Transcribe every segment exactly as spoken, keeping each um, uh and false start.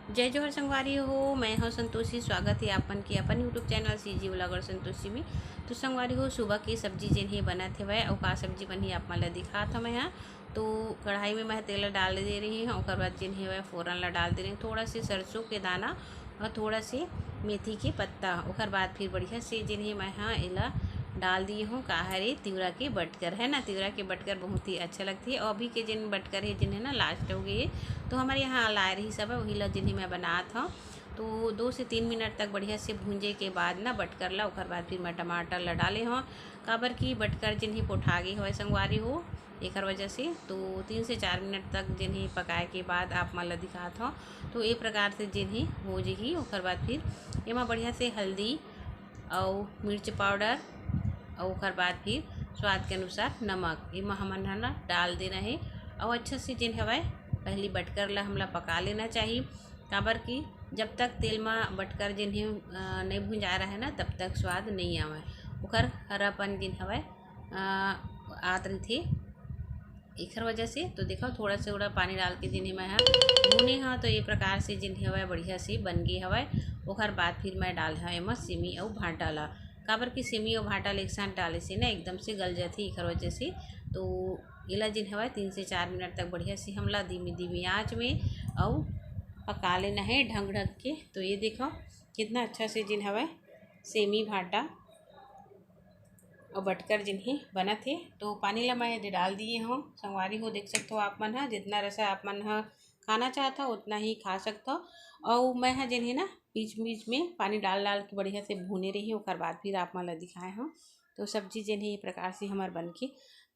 जय जोहार संगवारी हो, मैं हूं संतोषी। स्वागत है आप मन के अपन YouTube channel CG vlogger Santoshi में। तो संगवारी हो, सुबह की सब्जी जेन हे बनत हेवय, अउ का सब्जी बनही आप मन ला दिखात हंव मैं हा। तो कढ़ाई में मैं तेल ला डाल दे रही हूँ, ओकर बाद जेन हेवय फोरन ला डाल दे रही हूँ, थोड़ा से सरसों के दाना और थोड़ा से मेथी के पत्ता। ओकर बाद फिर बढ़िया से जेन हे मैं हा एला डाल दिए हूँ। का हरे, तिवरा के बटकर है ना, तिवरा के बटकर बहुत ही अच्छा लगथे। और अभी के जेन बटकर है जेन हे ना, लास्ट हो गई है, तो हमारे यहाँ लाए रही सब है, वही ला जेन हे मैं बनात हूँ। तो दो से तीन मिनट तक बढ़िया से भूंजे के बाद ना बटकर ला, ओकर बाद फिर मैं टमाटर ला डाले हूँ, काबर कि बटकर जेन हे पोठा गे हवय संगवारी हो, एकर वजह से। तो तीन से चार मिनट तक जेन हे पकाए के बाद आप मन ला दिखात हूँ। तो ए प्रकार से जेन हे हो जही, ओकर बाद फिर एमा बढ़िया से हल्दी अउ मिर्च पाउडर अउ ओकर बाद फिर स्वाद के अनुसार नमक एमा हमन ह ना डाल देना हे। अउ अच्छा से जेन हवय पहली बटकर ला हमला पका लेना चाही, काबर कि जब तक तेल मा बटकर जेन हे, अ, नइ भुंजा रहे ना, तब तक स्वाद नइ आवय, ओकर हरापन जेन हवय, अ, आत रहिथे। एखर वजह से तो देखो, थोड़ा से ओड़ा पानी डाल के जेन हे मैं ह भूने ह, तो ये प्रकार से जेन हवय बढ़िया से बन गे हवय। ओखर बाद फिर मैं डाल हव एमा सेमी अउ भांटा ला, काबर कि सेमी अउ भांटा ला एक साथ डाले से ना एकदम से गल जाथे, एखर वजह से। तो एला जेन हवय तीन से चार मिनट तक बढ़िया से हमला धीमी धीमी आंच में अउ पका लेना हे ढक ढक के। तो ये देखो, कितना अच्छा से जेन हवय सेमी भांटा अउ बटकर जेन हे बनत हे। तो पानी ला मैं एदे डाल दिए हव संगवारी हो, देख सकत हो आप मन ह, जितना रसा आप मन ह खाना चाहत हो उतना ही खा सकत हो। अउ मैं ह जेन हे ना बीच बीच में पानी डाल डाल के बढ़िया से भूने रही, ओकर बाद फिर आप मन ला दिखाए हव। तो सब्जी जेन हे ये प्रकार से हमर बन के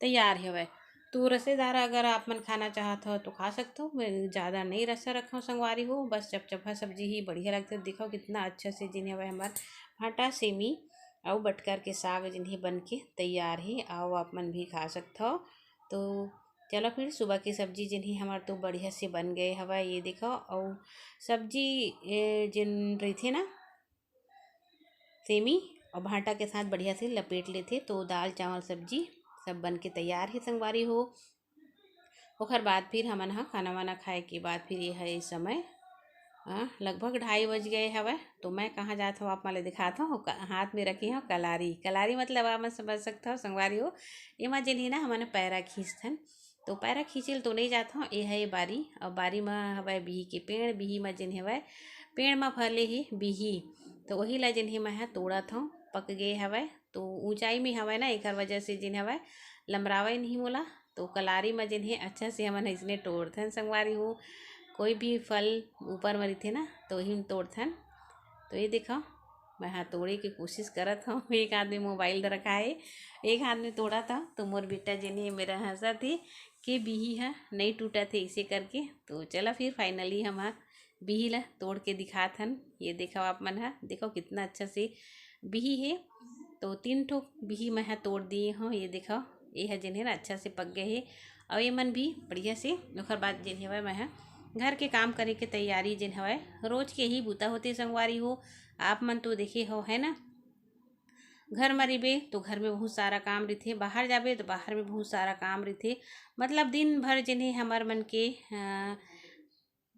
तैयार हेवय। तो रसेदार अगर आप मन खाना चाहत हो तो खा सकत हो, मैं ज़्यादा नहीं रसा रखा हूँ संगवारी हो, बस चपचपा सब्जी ही बढ़िया लगथे। देखो कितना अच्छा से जेन हवय हमर भांटा सेमी अउ बटकर के साग जेन हे बन के तैयार हे, अउ आप मन भी खा सकत हो। तो चलो फिर, सुबह की सब्जी जेन हे हमर तो बढ़िया से बन गए हवय, ये देखो। अउ सब्जी, ए, जेन रहिथे ना, सेमी अउ भांटा के साथ बढ़िया से लपेट लेथे, तो दाल चावल सब्जी सब बन के तैयार हे संगवारी हो। ओखर बाद फिर हमन ह खाना वाना खाए के बाद फिर ये ह, ये समय, हाँ, लगभग ढाई बज गए हवय। तो मैं कहाँ जात हव, आप मन ल दिखात हव। क-, हाथ में रखे हव कलारी। कलारी मतलब आप मन समझ सकत हव संगवारी हो, एमा जेन हे ना हमन पैरा खींचथन। तो पैरा खींचे ल तो नहीं जात हव, ये ह ये बारी। अउ बारी म हवय बिही के पेड़, बिही म जेन हवय पेड़ म फले हे बिही, तो वही ला जेन हे मैं ह तोड़त हव। पक गए हवय, तो ऊंचाई में हवय ना, एकर वजह से जेन हवय लमरावय नहीं मोला। तो कलारी म जेन हे अच्छा से हमन अइसने तोड़थन संगवारी हो। कोई भी फल ऊपर म रहिथे ना, तो ओही म तोड़थन। तो ये देखो, मैं हा तोड़े के कोशिश करत हव। एक हाथ में मोबाइल रखा है, एक हाथ में तोड़त हव। तो मोर बेटा जेन हे मेरा हंसत हे कि बिही ह नहीं टूटत हे, इसे करके। तो चला फिर finally हम हा बिही ला तोड़ के दिखात हन। ये देखो आप मन हा, देखो कितना अच्छा से बिही हे। तो तीन ठो बिही मैं हा तोड़ दिए हव। ये देखो, ये ह जेन हे ना अच्छा से पक गए हे, अउ ये मन भी बढ़िया से। ओखर बाद जेन हवय मैं हा घर के काम करे के तैयारी जेन हवय, रोज के ही बूता होथे संगवारी हो। आप मन तो देखे हो, है ना, घर म रहिबे तो घर में बहुत सारा काम रहिथे, बाहर जाबे तो बाहर में बहुत सारा काम रहिथे। मतलब दिन भर जेन हे हमर मन के, अ,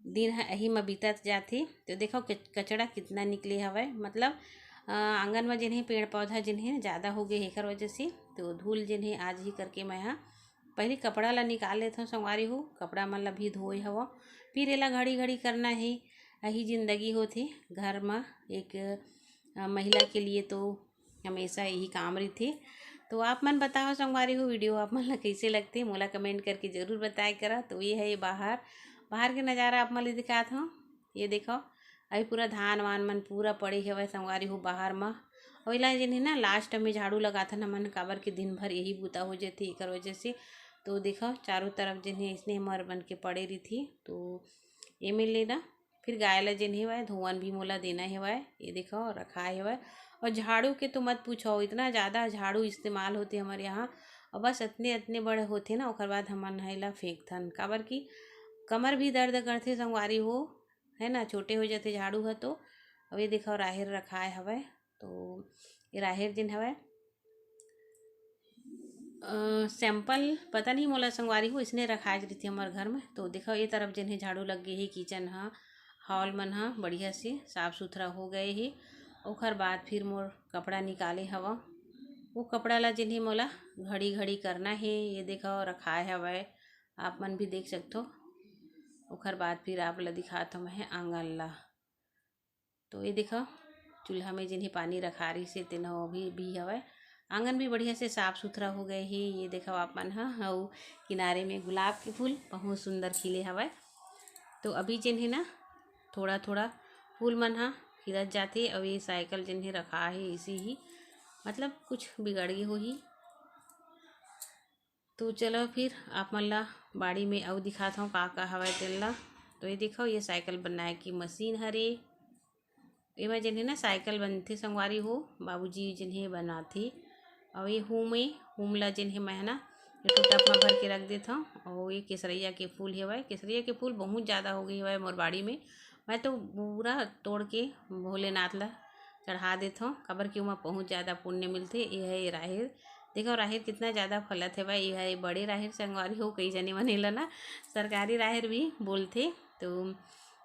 दिन ह एही म बीतत जाथे। तो देखो कच-, कचरा कितना निकले हवय, मतलब, अ, आंगन म जेन हे पेड़ पौधा जेन हे ज़्यादा हो गए हे, एकर वजह से तो धूल जेन हे आज ही करके मैं हा पहले कपड़ा ला निकाल लेथव संगवारी हो, कपड़ा मन ला भी धोए हव, फिर एला घड़ी घड़ी करना हे। यही जिंदगी होथे घर म एक, अ, महिला के लिए तो हमेशा यही काम रहिथे। तो आप मन बताओ संगवारी हो, वीडियो आप मन ला कइसे लगथे, मोला कमेंट करके जरूर बताए करा। तो ये है ये बाहर, बाहर के नज़ारा आप मन ला दिखात हव। ये देखो, अभी पूरा धान वान मन पूरा पड़े हवय संगवारी हो बाहर म। अउ एला जेन हे ना लास्ट में झाड़ू लगाथन हमन, काबर के दिन भर यही बूता हो जथे एकर वजह से। तो देखो चारों तरफ जेन हे अइसने मर बन के पड़े रहिथे। तो एमे ले ना फिर गाय ला जेन हेवय धोवन भी मोला देना हेवय। ये देखो रखाए हेवय। और झाड़ू के तो मत पूछो, इतना ज़्यादा झाड़ू इस्तेमाल होथे हमर यहाँ। और बस अतने अतने बड़ होथे ना, ओकर बाद हमन ह एला फेंकथन, काबर कि कमर भी दर्द करथे संगवारी हो, है ना, छोटे हो जाथे झाड़ू ह तो। अब ये देखो राहेर रखाए हवय, तो ये राहेर जेन हवय, अ, सैंपल पता नहीं मोला संगवारी हो, इसने रखाए रहिथे हमर घर में। तो देखो ये तरफ जेन हे झाड़ू लग गे हे किचन ह, हॉल मन ह बढ़िया से साफ सुथरा हो गए हे। ओखर बाद फिर मोर कपड़ा निकाले हवं। वो कपड़ा ला जेन हे मोला घड़ी घड़ी करना हे, ये देखो रखाए हवय, आप मन भी देख सकथो। ओखर बाद फिर आप ला दिखात हवं मैं आंगन ला। तो ये देखो, चूल्हा में जेन हे पानी रखा रहिस हे, तेन ह अभी भी हवय। आंगन भी बढ़िया से साफ सुथरा हो गए हे। ये देखो आप मन ह, अउ किनारे में गुलाब के फूल बहुत सुंदर खिले हवय। तो अभी जेन हे ना, थोड़ा थोड़ा फूल मन ह खिलत जाथे, अउ ये साइकिल जेन हे रखा हे इसे ही, मतलब कुछ बिगड़ गे होही। तो चलो फिर आप मन ला बाड़ी में अउ दिखात हव का का हवय तेन ला। तो ये देखो, ये साइकिल बनाए के मशीन हरे। एमा जेन हे ना साइकिल बनथे संगवारी हो, बाबूजी जेन हे बनाथे। अउ ये हूम ए, हूम ला जेन हे मैं ह ना एक ठो टब म भर के रख देथव। अउ ये केसरैया के फूल हेवय, केसरैया के फूल बहुत ज़्यादा हो गई हवय मोर बाड़ी में। मैं तो पूरा तोड़ के भोलेनाथ ला चढ़ा देथव, काबर कि ओमा बहुत ज़्यादा पुण्य मिलथे। ये है ये राहेर, देखो राहेर कितना ज़्यादा फलत हेवय। ये है ये बड़े राहेर संगवारी हो, कई जने मन एला ना सरकारी राहेर भी बोलथे। तो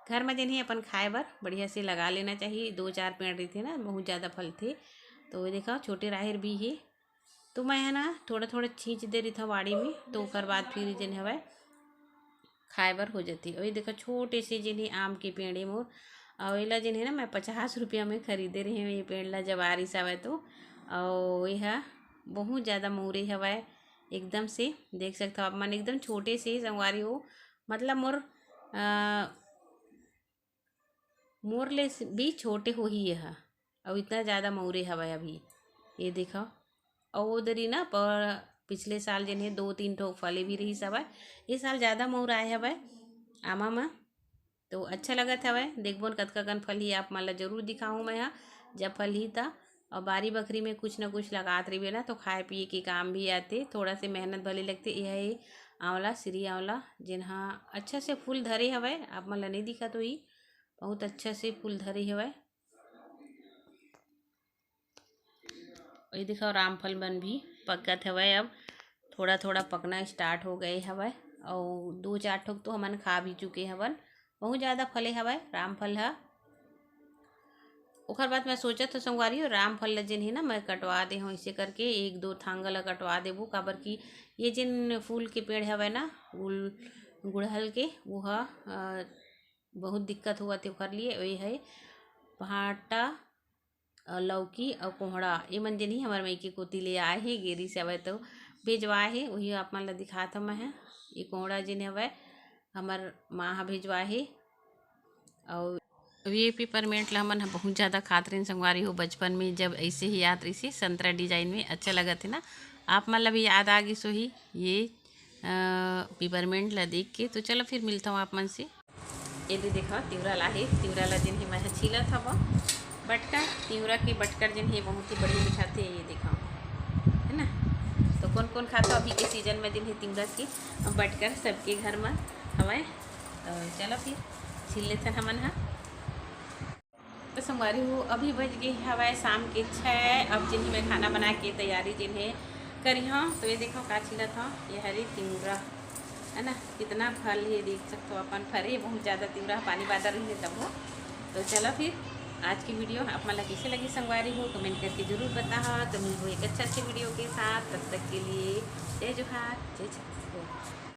घर म जेन हे अपन खाए बर बढ़िया से लगा लेना चाहिए। दो चार पेड़ रहिथे ना, बहुत ज़्यादा फलथे। तो ये देखो छोटे राहेर भी हे, तो मैं ह ना थोड़ा थोड़ा छींच दे रहिथव बाड़ी में, तो ओकर बाद फिर जेन हवय खाए बर हो जाथे। अउ ये देखो छोटे से जेन हे आम के पेड़ हे मोर, अउ एला जेन हे ना मैं पचास रुपया में खरीदे रहे हव ये पेड़ ला, जब आ रिस हवय तो। अउ ये ह बहुत ज़्यादा मौरे हवय एकदम से, देख सकथव आप मन, एकदम छोटे से संगवारी हो, मतलब मोर अ, मोर ले स-, भी छोटे होही ये ह, अउ इतना ज़्यादा मौरे हवय अभी। ये देखो, अउ वो दरी ना पर पिछले साल जेन हे दो तीन ठो फले भी रहिस हवय, ये साल ज़्यादा मौर आए हवय आमा म। तो अच्छा लगत हवय, देखबो न कतका कन फलही, आप मन ला जरूर दिखाहूँ मैं ह जब फलही त। अउ बारी बखरी में कुछ न कुछ लगात रहिबे ना, तो खाए पिए के काम भी आथे, थोड़ा से मेहनत भले लगथे। ये है आंवला, श्री आंवला, जेन ह अच्छा से फूल धरे हवय, आप मन ला नइ दिखत होही, बहुत अच्छा से फूल धरे हवय। ये देखो रामफल मन भी पकत हवय, अब थोड़ा थोड़ा पकना स्टार्ट हो गए हवय, अउ दो चार ठोक तो हमन खा भी चुके हवन। बहुत ज़्यादा फले हवय रामफल ह। ओखर बाद मैं सोचत हव संगवारी हो, रामफल ल जेन हे ना मैं कटवा दे हव, ऐसे करके एक दो थांगा ल कटवा देबो, काबर कि ये जेन फूल के पेड़ हवय ना गुल-, गुड़हल के, वो ह, अ, बहुत दिक्कत होवत हे ओखर लिए। ये है भांटा, अ, लौकी अउ कोहड़ा, ये मन जेन हे हमर मइके कोती ले आए हे, गेरी से हवय तो भेजवाए हे, वही आप मन ल दिखात हव मैं ह। ये कोहड़ा जेन हवय हमर माँ ह भेजवाए हे। अउ ये पिपरमेंट ल हमन ह बहुत ज़्यादा खात रहिन संगवारी हो बचपन में, जब ऐसे ही याद रहिसे संतरा डिजाइन में अच्छा लगत हे ना। आप मन ल भी याद आ गिस होही ये, अ, पिपरमेंट ल देख के। तो चलो फिर मिलता हूँ आप मन से। ये दे देखा तिवरा लाहे, तिवरा ला जेन हे मैं ह छीलत हव। बटकर, तिवरा के बटकर जेन हे बहुत ही बढ़िया मिठाथे, ये देखा, है ना। तो कौन कौन खाता अभी के सीजन में जेन हे तिवरा के बटकर, सबके घर में हवय। तो चलो फिर छील लेथन हमन ह। तो संगवारी हो, अभी बज गए हवय शाम के छः। अब जेन हे मैं खाना बना के तैयारी जेन हे करी हव। तो ये देखो का छीलत हव, ये हरे तिवरा, है ना, कितना फल हे, देख सकते हो अपन फरे, बहुत ज़्यादा तिवरा, पानी बादर रही है तब हो। तो चलो फिर आज की वीडियो आप मन ला कैसे लगी संगवारी हो, कमेंट करके जरूर बताहा। तो मिलबो एक अच्छा अच्छे वीडियो के साथ, तब तक के लिए जय जोहार, जय छत्तीसगढ़।